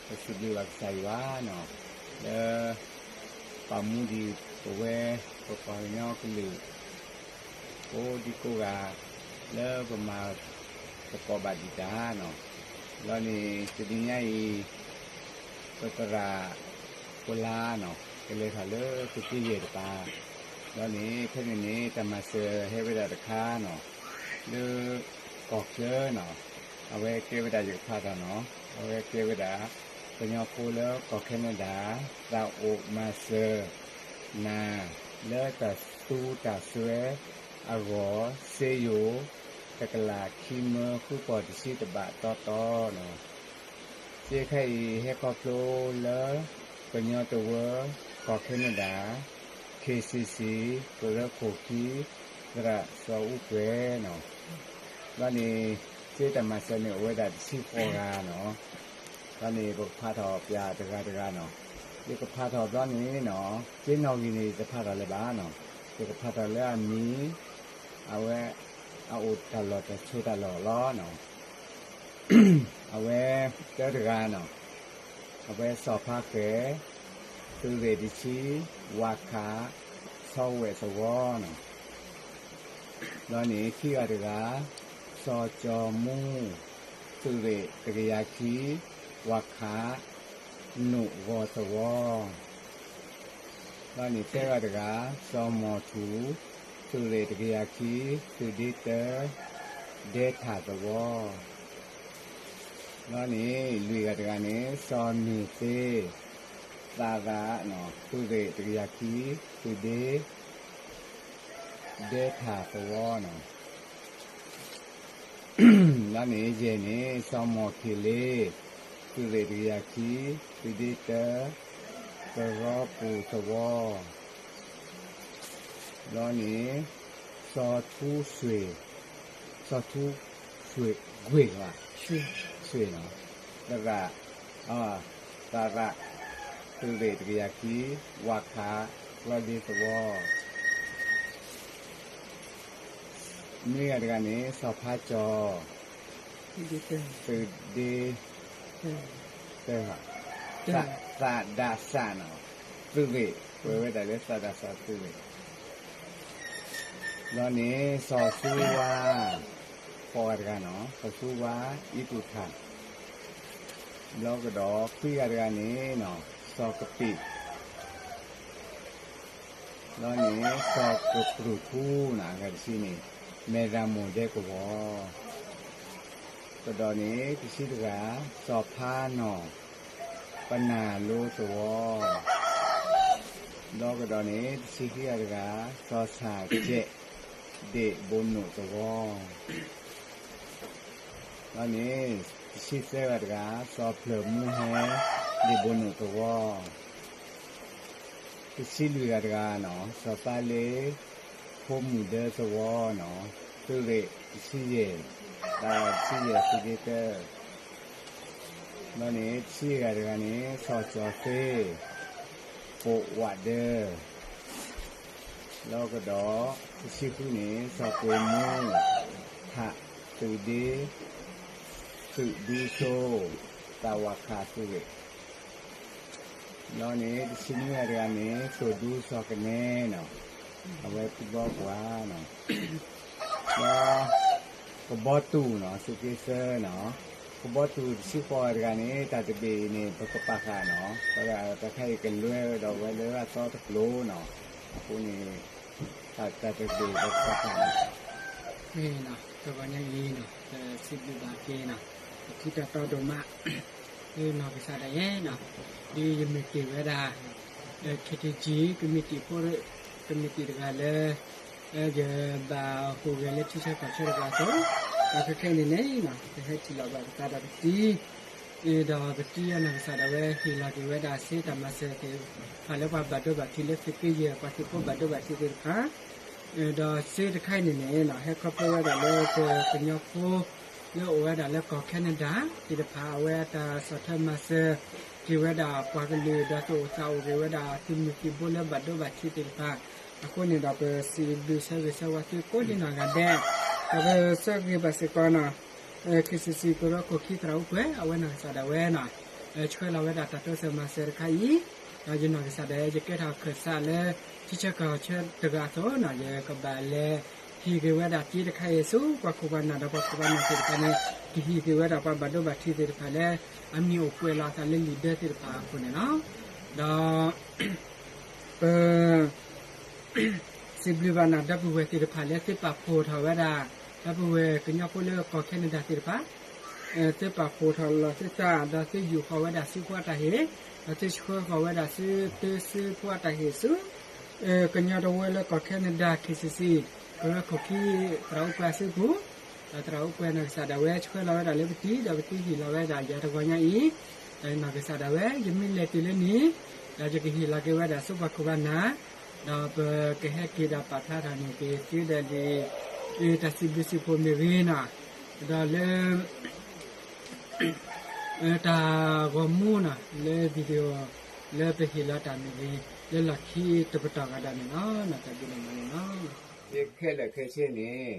ပစံးဘျုးဘၣ်ကစၢ်ယွၤနီၤ, လၢ ပာ်မူဒံးပဝဲ ပပှၤကညီကလုာ် ကိးဒံကိးဂၤ လၢပမၤသကိးဘၣ်ဒံးတၢ်နီၤ, လီၤန့ၣ် တနံၤညါအံၤ ပသရၣ်ဖိလါနီၤ ကလဲၤထီၣ်လၢသုးက့ယဲၢ်တပၤ, လီၤန့ၣ် ဖဲန့ၣ်န့ၣ် တၢ်မၤစၢၤဟဲဝဲဒၣ်တခါနီၤ, လၢ ကီၢ်ချၢနီၤ, အဝဲကဲဝဲဒၣ်ယကဖးထီၣ်နီၤ, အဝဲကဲဝဲဒၣ် ကညီဖိလၢကီၢ်ခဲနဒၤ သးအိၣ်မၤစၢၤ နၤ လၢတၢ်သူတၢ်စွဲအဂီၢ် စ့ယိၤ တကလးခံမၢဃုပီၢ်တဆံတဘးတီတီနီၤ, စ့ခါအံၤဟဲခီဖျိလၢ ကညီတဝၢ ကီၢ်ခဲနဒၤ KCC ကရၢခိၣ်ခံ သရၣ်စီၤအူကွဲၤနီၤ, လီၤန့ၣ် စ့တၢ်မၤစၢၤန့ၣ်အိၣ်ဝဲဒၣ်တဆံဃိးဂၤနီၤ, လီၤန့ၣ် ပကဖးထီၣ်ပျၢ်တဂၤတဂၤနီၤ, ယကဖးထီၣ်ဘျီန့ၣ်နီၤ စ့နီၣ်ဂံၢ်န့ၣ် ယတဖးထီၣ်လၢၤဘၣ်နီၤ, ယကဖးထီၣ်လၢအမံၤ အဝဲ အအိၣ်တၢ်လီၢ်တၢ်ဆိးတၢ်လီၢ်လီၤနီၤ, အဝဲ တၢတဂၤနီၤ, အဝဲစီၤဖါဃဲၤ သုးရ့ၣ်တဆံ ဝးခး ဆီဝဲၣ်သဝီနီၤ, လီၤန့ၣ်ခံဂၤတဂၤ စီၤကၠီၤမူ သုးရ့ၣ်တကယၤခံ ဝးခး နူးဂီၤသဝီ လီၤန့ၣ်သၢဂၤတဂၤ စီၤမီၤထူး သုးရ့ၣ်တကယၤခံ သုးဒ့တၢ ဒဲထၣ်သဝီ, လီၤန့ၣ်လွံၢ်ဂၤတဂၤန့ၣ် စီၤမ့ၢ်သ့ သးရး သုးရ့ၣ်တကယၤခံ သုးဒ့ ဒဲထၣ်သဝီနီၤ, လီၤန့ၣ်ယဲၢ်န့ၣ် စီၤမီၤခ့ၤလ့ သုးရ့ၣ်တကယၤခံ သုးဒ့တၢ ကရီပူၤသဝီ, လီၤန့ၣ် စီၤထူဆွ့ၣ်, စီၤထူဆွ့ၣ်ကွ့ၢ်လီၤ, ဆွ့ၣ်နီၤ, သရၣ်, သရၣ်, သုးရ့ၣ်တကယၤခံ ဝးခး ကျီဒ့သဝီ နွံဂၤတဂၤန့ၣ် စီၤဖါကၠီၤ, သုးဒ့, သးဒးစးနီၤ, သုးရ့ၣ်, ပဝဲဒၣ်လၢသးဒးစးသုးရ့ၣ်, လီၤန့ၣ် စီၤဆူဝါ, ဃိးဂၤတဂၤနီၤ, စီၤဆူဝါ အံသူၣ်ထၣ်, ဘျီကဒီးခွံဂၤတဂၤန့ၣ်နီၤ, စီၤကပံး လီၤန့ၣ် စီၤကပြုၢ်ထူနီၤ, အဂၤတဆံန့ၣ် မဲၢ်ရမိၢ်ဒဲကဝီၤ, ကဒီးန့ၣ် တဆံတဂၤ စီၤဖါနီၢ်, ပနၢ်လိသဝီ, ဘျီကဒီးန့ၣ် တဆံခံဂၤတဂၤ စီၤဆၣ်ကဲး, ဒ့ၣ်ဘိနိၣ်သဝီ လီၤန့ၣ် တဆံသၢဂၤတဂၤ စီၤဖျၢၣ်မူဟဲ ဒ့ၣ်ဘိနိၣ်သဝီ, တဆံလွံၢ်ဂၤတဂၤနီၤ စီၤပၤလ့ ဖိမုၣ်ဒၢသဝီနီၤ, သုးရ့ၣ်တဆံယဲၢ်, တၢ်တဆံယဲၢ်သုးဒ့တၢ, လီၤန့ၣ် တဆံဂၤတဂၤန့ၣ် စီၤကၠီၤသ့, ပိာ်ဝးဒၢ လီၤကဒီး တဆံဃုန့ၣ် စီၤကွ့ၤမူ, ထး, သုးဒ့, သုးဒူစိ, သးဝးခးသုးရ့ၣ်, လီၤန့ၣ် တဆံနွံဂၤတဂၤန့ၣ် သိၣ်ဒူစီၤကနဲနီၤ, အဝဲဖုဘီပှၤနီၤ, ဒီး ကဘီတူၢ်နီၤ သုးက့သၢနီၤ, ကဘီတူၢ်တဆံဃိးဂၤတဂၤန့ၣ် တၢ်တဘ့ၣ်အံၤန့ၣ် ပကပာ်ဃာ်နီၤ, တၢ်တခါအံၤကလွဲဝဲဒီးဝဲလၢအသီတကျိၤနီၤ, အဃိန့ၣ် တၢ်တဘ့ၣ်ပကပာ်ဃာ်နီၤ, တဂီၤညါအံၤနီၤ ပစံးဘျုးဘၣ်က့ၤနီၤ ပထံၣ်တၢ်တီဒိၣ်မး နီၢ်ကစၢ်ဒၣ်ယဲနီၤ, ဒ်ယမ့ၢ်တ့ၢ်ဝဲဒၣ် KTG ကမံးတံာ်ဖိ ကမံးတံာ်တဂၤလၢ ယဘၣ်ဟူးဂဲၤလၢထံဆၢကီၢ်ဆၢတဂၤအသိး, ဒီးခဲခဲအံၤန့ၣ်န့ၣ်နီၤ ပဟဲထံၣ်လိာ်ဘၣ်ပသးဒီးပတံၤ, ဒီးပတံၤအနီၢ်ကစၢ်ဒၣ်ဝဲဟ့ၣ်လီၤက့ၤဝဲဒၣ်စ့တၢ်မၤစၢၤသ့ၣ်တဖၣ်လၢပှၤဘၣ်ဒိဘၣ်ထံးလၢသုးက့ယဲၢ် ပှၤသုးဖိဘၣ်ဒိဘၣ်ထံးသ့ၣ်တဖၣ် ဒီးစ့တခါအံၤန့ၣ်န့ၣ်နီၤ ဟဲခီဖျိဝဲဒၣ်လၢပကညီဖိ လၢအိၣ်ဝဲဒၣ်လၢကီၢ်ခဲနဒၤသ့ၣ်တဖၣ် အဝဲအတၢ်ဆီၣ်ထွဲမၤစၢၤက့ၤဝဲဒၣ်ပှၤကလုာ် ဒီးသူၣ်အိၣ်သးအိၣ်က့ၤဝဲဒၣ်သုးမုၢ်သံၣ်ဘိလၢဘၣ်ဒိဘၣ်ထံးသ့ၣ်တဖၣ်, အဃိန့ၣ်ဒီးပစံးဘျုးဆၢဂ့ၤဆၢဝါသုကိးဒံနီၢ်ဂၤဒဲး, ဒီးပဆၢဂ့ၤဘၣ်စ့ၢ်ကီးနီၤ KCC ကရၢခိၣ်ခံသရၣ်အိၣ်ကွဲ အဝဲနီၢ်ကစၢ်ဒၣ်ဝဲနီၤ ဆှၢလီၤဝဲဒၣ်တၢ်တိစၢၤမၤစၢၤတခါအံၤ, ဒီးယနီၢ်ကစၢ်ဒၣ် ယကဲထီၣ်ခၢၣ်စးလၢ ထံဆၢကီၢ်ဆၢတဂၤအသိးန့ၣ် ယကဘၣ်လဲၤဟ့ၣ်က့ၤဝဲဒၣ်စ့တခါအံၤဆူပှၤခိၣ်ပှၤနၢ် ဒီးပှၤခိၣ်ပှၤနၢ်သ့ၣ်တဖၣ်န့ၣ် ကဟ့ၣ်က့ၤဝဲဒၣ်ပှၤဘၣ်ဒိဘၣ်ထံးသ့ၣ်တဖၣ်လၢ အမံၤအိၣ်ကွဲးလီၤအသးလၢလံာ်ဒၢသ့ၣ်တဖၣ်အပူၤန့ၣ်လီၤ. ဒီး ပ စံးဘျုးဘၣ်နၤ ဒီပုၢ်ဝဲၢ်သ့ၣ်တဖၣ်လၢသုပာ်ဖှိၣ်ထီၣ်ဝဲဒၣ် ဒီပုၢ်ဝဲၢ်ကညီဖိလၢကီၢ်ခဲနဒၤသ့ၣ်တဖၣ်, သုပာ်ဖှိၣ်ထီၣ်လီၤသုသး ဒီးသုယူာ်ဃီၤဝဲဒၣ်စုဖိအတၢ်ဟ့ၣ်, ဒီးသုဆှၢဃီၤဝဲဒၣ်သု သုဖိအတၢ်ဟ့ၣ်ဆူ ကညီတဝၢလၢကီၢ်ခဲနဒၤ KCC ကရၢခိၣ်ခံသရၣ်အိၣ်ကွဲၢ်အစုပူၤ, ဒီးသရၣ်အိၣ်ကွဲၢ်နီၢ်ကစၢ်ဒၣ်ဝဲဆှၢလီၤဝဲဒၣ်လၢပတံၤ ဒီးပတံၤဟ့ၣ်လီၤဝဲဒၣ်ယၤတဂီၤညါအံၤ, ဒီးနီၢ်ကစၢ်ဒၣ်ဝဲ ယမ့ၢ်လဲၤတုၤလၢန့ၣ် ဒီးယကဟ့ၣ်လီၤက့ၤဝဲဒၣ်ဆူပှၤခိၣ်ပှၤနၢ်, ဒီးပကဟဲက့ၤဒီးပာ်ဖျါထီၣ်န့ၢ်က့ၤသုဒီးလံာ် တၢ်စံးဘျုးစံးဖှိၣ်မ့ၢ်ဂ့ၤနီၤ, ဒီးလၢ တၢ်ဂီၤမူနီၤ လၢ video လၢပဟ့ၣ်လီၤတၢ်မ့ၢ်ဂ့ၤ လၢလီၢ်ခံတပတီၢ်ဂၤဒၣ်န့ၣ်လီၤ. တၢ်ဘျုးဒိၣ်မးန့ၣ်လီၤ. ခဲလၢာ်ခဲဆ့န့ၣ်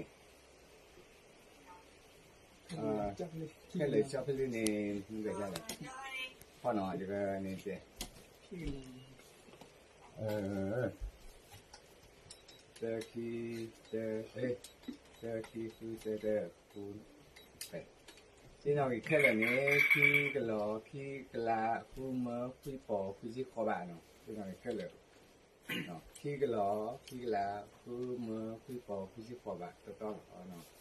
ခဲလၢာ်ဆီဖဲလံန့ၣ် မ့ၢ်ကလဲၣ် ဖီနီၤ ယကန့ၣ်တဲ သၢခံ သၢ သၢခံ ဃု သၢ သၢ ဃု သ့ၣ်နီၣ်ဂ့ၤခဲလၢာ်န့ၣ် ခံကလီၤ ခံကလး ဃုမၢ ခွံပီၤ ခွံဆံဃိးဘးနီၤ သ့ၣ်နီၣ်ဂ့ၤခဲလၢာ် ခံကလီၤ ခံကလး ဃုမၢ ခွံပီၤ ခွံဆံဃိးဘး တီတီလီၤ.